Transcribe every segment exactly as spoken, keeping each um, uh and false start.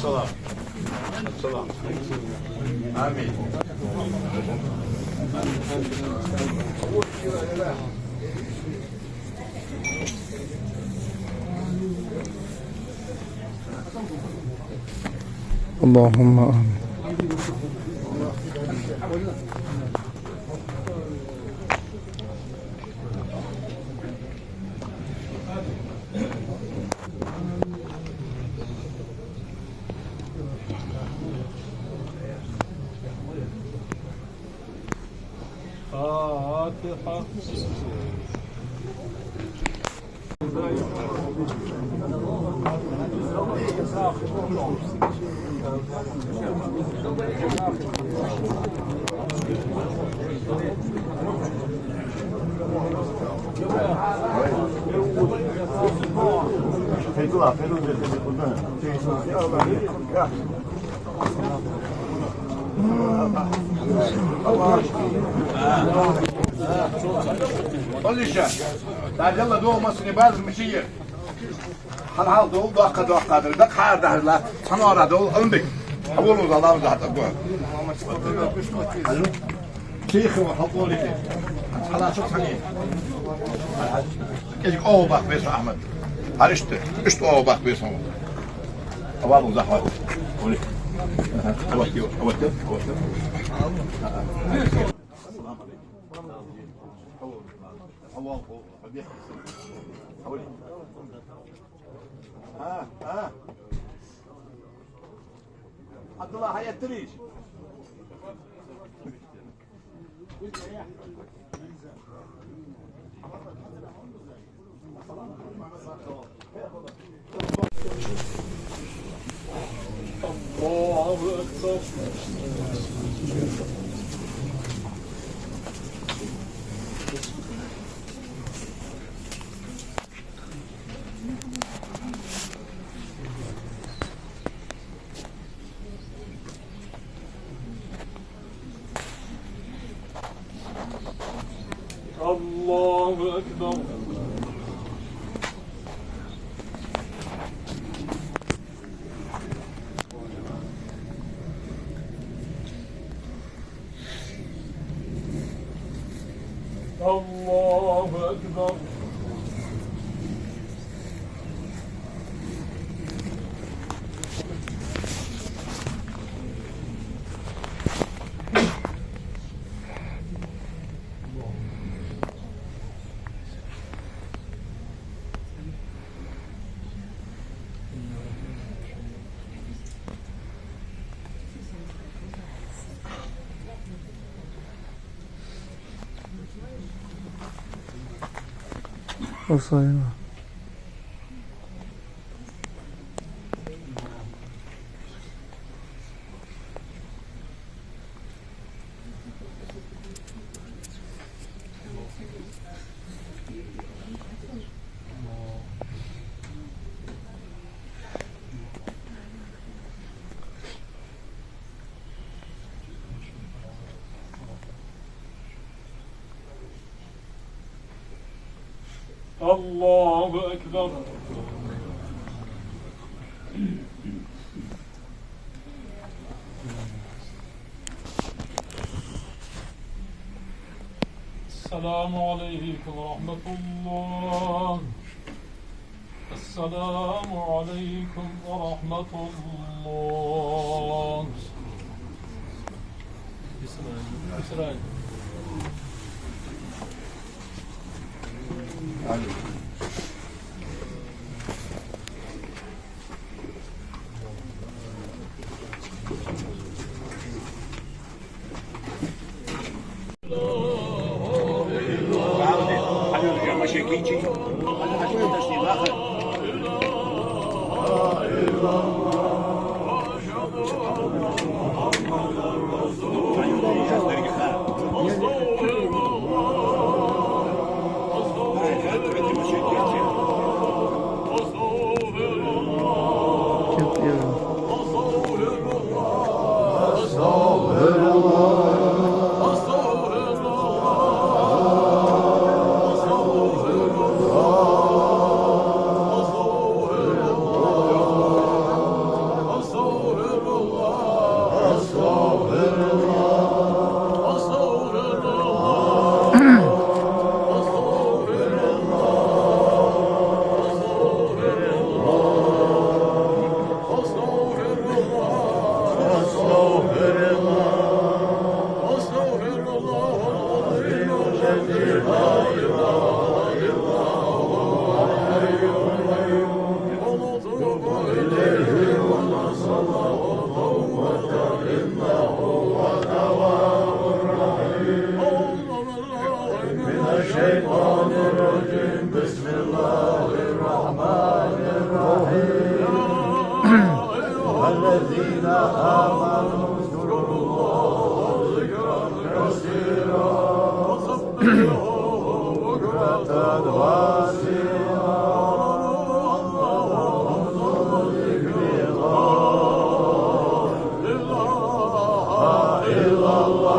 السلام. السلام. آمين. اللهم آمين. فاتحة. Олиша, дадалла догӀа массане базар мичие. Хьал-хьал дол, доккха-доккха дар, дакъа хьаардахьар латт, цхьа нора дол, Албек. Хьаволу зала, зала тӀа го. Алло. Шийх ва, хьал къолике. Хьала шо цхьани. КӀезиг оха баккха веза Ахьмад. Хьариштта, иштта оха баккха веза хьо. Авалун захват. Къоли. Ават ё, ават ё, ават ё. А, а. Абдулла, хьаэттарий? الله أكبر. الله أكبر. الله أكبر. وصينا. الله أكبر. السلام عليكم ورحمة الله. السلام عليكم ورحمة الله. إسرائيل. إسرائيل. الذين آمنوا اذكروا الله ذكرا كثيرا وسبحوه بكرة وأصيلا. إله إلا الله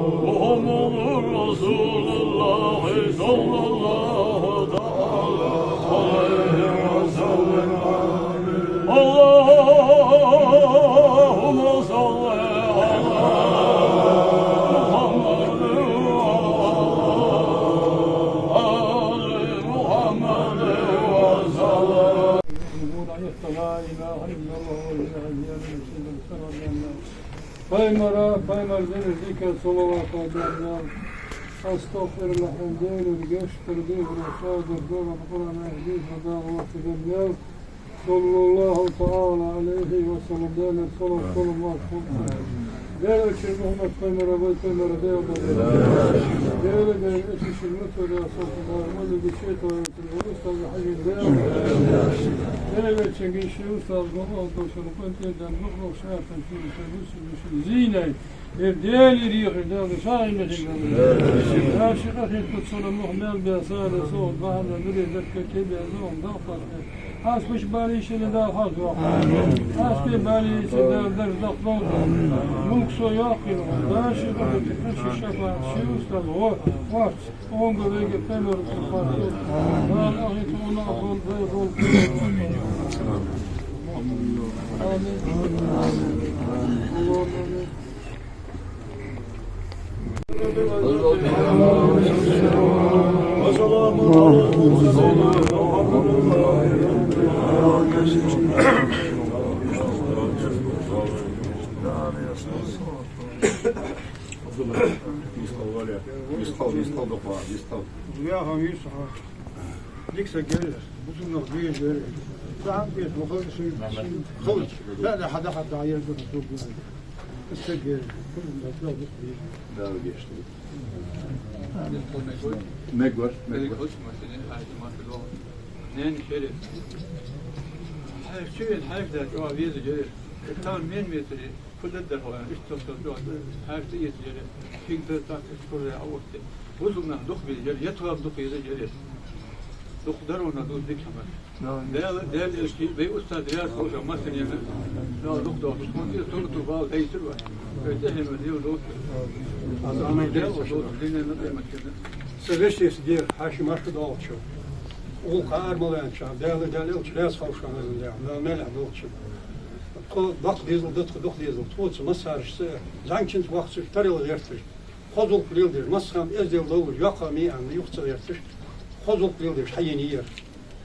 محمد رسول الله صلى الله تعالى عليه وسلم. اللهم صل على محمد وعلى آل محمد وسلم. Пайхамара, пайхамара зикр, салават ала. أستغفر الله الحمد لله، يشكر به ورسول الله، القرآن يهديه، صلى الله تعالى عليه وسلم. Даьла салам, салам, мархӀамат. Даьла элчан Мухьаммад пайхамара, вай пайхамара, Даьла, Даьла, Даьла элчан шин мутура, салам, мархӀамат, диче то, устаз Хьажин Даьла. Даьла элчан гиши устаз Мухьаммад, шин къинтӀера дан, мухлуш шафан, шин, шин, шин, шин зийнай. Ер Даьла рехаш, Даьла шагӀина хилла. Даьла ши къахетта цунна мух мел бе сара, со бахьана нуре дакка кебе, зон дахпас. Хьас пуш балийшина Дала хьоахавойла. Хьас пе балийша Дала дарж дахдолда. Мулк со йоаккхийла. Даьла ши къахетта, ши шафаӀат, ши устаз, во, варц. Онга вайга пайхамар цу парчу. Дала ахи тхона ахун дай гол. Амин. Амин. Аллахумма амин. Мисхал, Валя. Мисхал, мисхал, дохуа, мисхал. Дика са гел, бусурнах дезер. Ца хьан кхеташ, ма ховш ши, ши, ховш. Да, да, хьада, хьада, ер ду, ду, ду. Дала гешт. Мегаш, мегаш. Нана шере. Хьаьша чу вена, хьаьша да чӀоагӀа везаш яр. Тан мен метре, фу дар хьона, иштта со чӀоагӀа хьаьша тӀаэцаш яр. Шин тӀа тӀаккха курре а вахте. Бусулба нах дукха безаш яр, я тхам дукха езаш яр. Дукха дарона ду дика хӀама. Даьла, Даьла элча, вай устаз раьза хилва шоана массанена. Дала дукха долда. Хьона тӀера суннато бала дайтар вай. Вай тӀехьенна вай дила долча. Амин. Даьла долда дунен а, къематдийнахьа. Са вешийца дера, хьаьша марха долча. Гӏулакха ара ма лаьннадий, Даьла, Даьла элча раьза хилва шоана, Даьла, Даьла мел долча. Тхо бакъ дезал да, тхо дукха дезал. Тхоца массарашца, зӀамигачунца вахачунца тарал гӀерташ. Хоза гӀулакх леладеш, массахана эздел долаш, йоккха ма йий аьнна, юха ца гӀерташ. Хоза гӀулакх леладеш, хьаенна яр.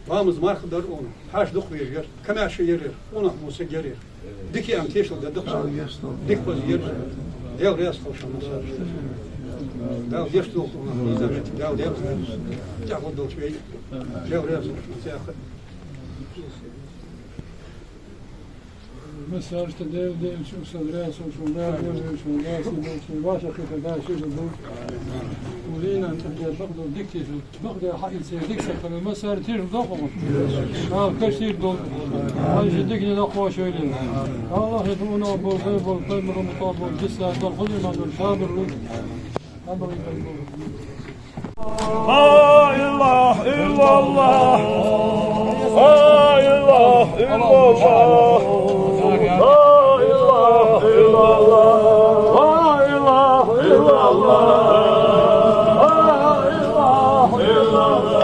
Ламаз, марха дар хьона, хьаьша дукха везаш яр, камаьрша яр ер, къонах мо саг яр ер. Дика аьнна тешал дергда цо. Дика база яр. Даьла раьза хилва шоана массарашца. Дала гешт долда хьона, Ӏийса метте, Дала дерза. ТӀехьа долча вай. Даьла раьза хилва шоана массарашца. Массарашта Даьла, Даьла элча, устаз раьза хилва шоана, Дала дерза шоана, Дала сий долда шоана, ваша хита, Дала сий долда. Улина тӀа бакъдолча дика тешал, бакъдолча хьаийца дика саг хилар, массара тешал долда хьона. Дала кашийр долда. Хьаьша дика дакъа хьош вайла. Аллахӏа дуна бол, бай бол, пайхамара мутаба бол, дисла дол, хоза иман дол, сабар лу. لا إله إلا الله. لا إله إلا الله. لا إله إلا الله. لا إله إلا الله. لا إله إلا الله.